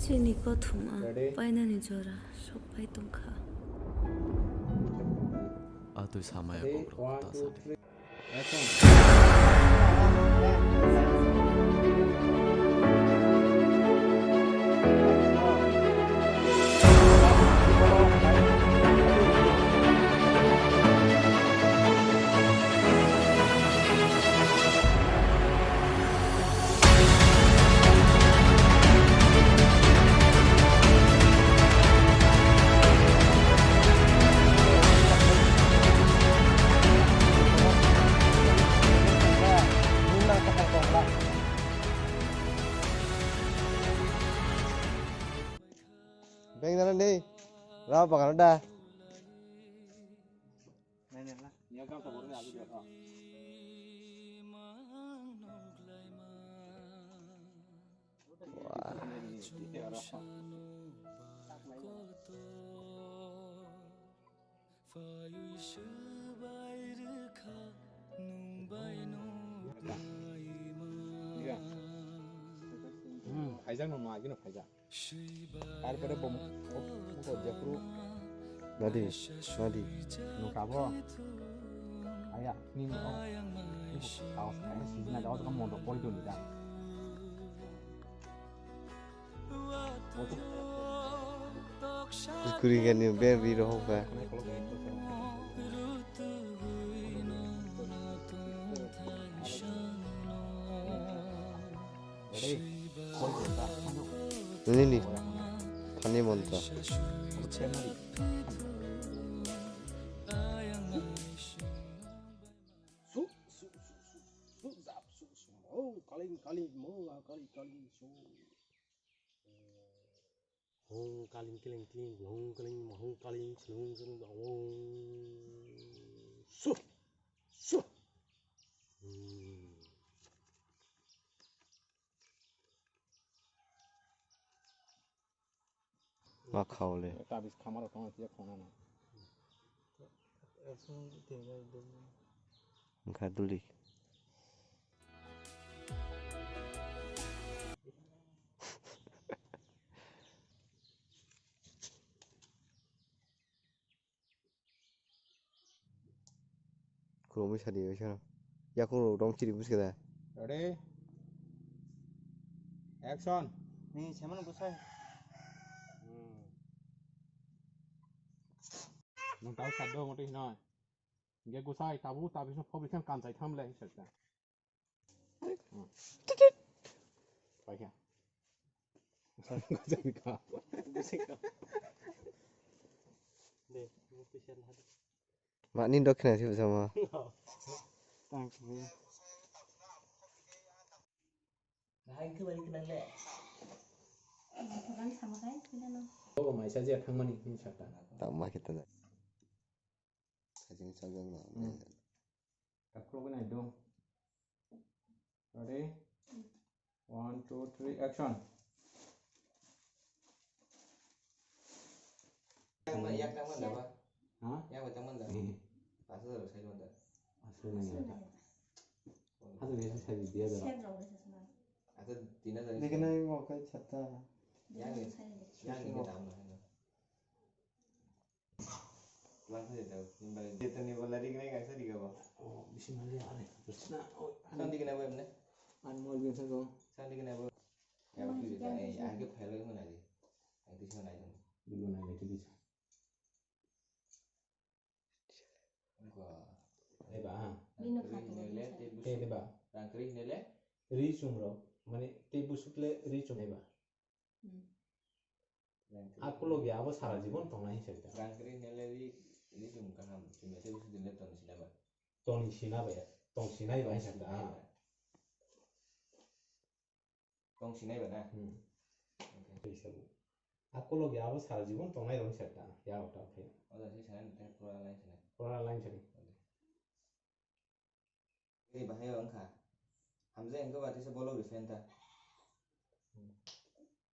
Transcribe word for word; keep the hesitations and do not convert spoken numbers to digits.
Chini kothoma painani jora sokpai tongkha. A twi samaya bokrok ta sadi. Beng nana nei, rao bagano da. Hmm, phaijak no, no, agino phaijak. Tarpore bo, bo, bo jephuru. Nadi, nadi. Nukabo. Aya, ni no. Ni kaos kaya sijina jawab kamu untuk koi dulu dah. Kuri gani ber ri rohok ba. Nini, thani montra. Su, su, su, su, su, zap, su, su. Oh, kaling, kaling, mo, ah, kaling, kaling, su. Hong kaling, kiling, kiling, hong kaling, hong kaling, hong kaling, hong. Su, su. Hmm. Ma khao le. Tabis khamaro tong ya khona na. Wngkha duli. Khulumui sadi bai sano. Yakung rok dong chiri busi kada. Ready? Action. Ni seman busai. Nung tau sado moto hino. Ge gusai tabu tabu sino phobri khan kanchai tham le hisab ta. Paikha. Gusai ka. Gusai ka. De, mo pisa na. Mani dokhina si sama. Thank you. Hai ke bari kenal le. Bukan sama kai, kita no. Oh, maisa je thangmani hin sakta. Tama kita da. Sajeng sajeng na. Hmm. Takhulok nai do. Ready? One, two, three, action. Yang ma, yang tang man da ba? Ha? Yang ma tang man da? Asal da sai man da. Asal nai. Asal nai sai dia da. Asal tina da. Lekin nai mo kai chatta. Yang ni, yang ni kita mana? Lang saja tahu. Nimbal dia tu nimbal lari kena kaisa di kau. Oh, bisi mali are. Terus na, oh, sandi kena apa ni? An mau biasa kau. Sandi kena apa? Ya, waktu itu, eh, agak phelai mana di? Itu sih mana itu? Dulu mana itu bisa. Wah. Ini bah. Ini kata nele, tebus. Eh, ini bah. Rangkri nele. Ri sumro, mane tebus le ri sum, eh, bah. Hmm. Akulo ge abo sara jibon tongnai hinsa bita. Rangkri nele ri, ri sum kaham, sum ya tebus din le tong sina ba. Tong sina ba ya, tong sinai ba hinsa bita. Tong sinai ba na? Hmm. Okay. Hinsa bo. Akulo ge abo sara jibon tongnai rong hinsa bita. Ya ota khai. Oda si sana ni teh pura lain sana. Pura lain sana. Okay. Ni bahai wngkha. Hamjai wngkha ba tisa bolok rifenta.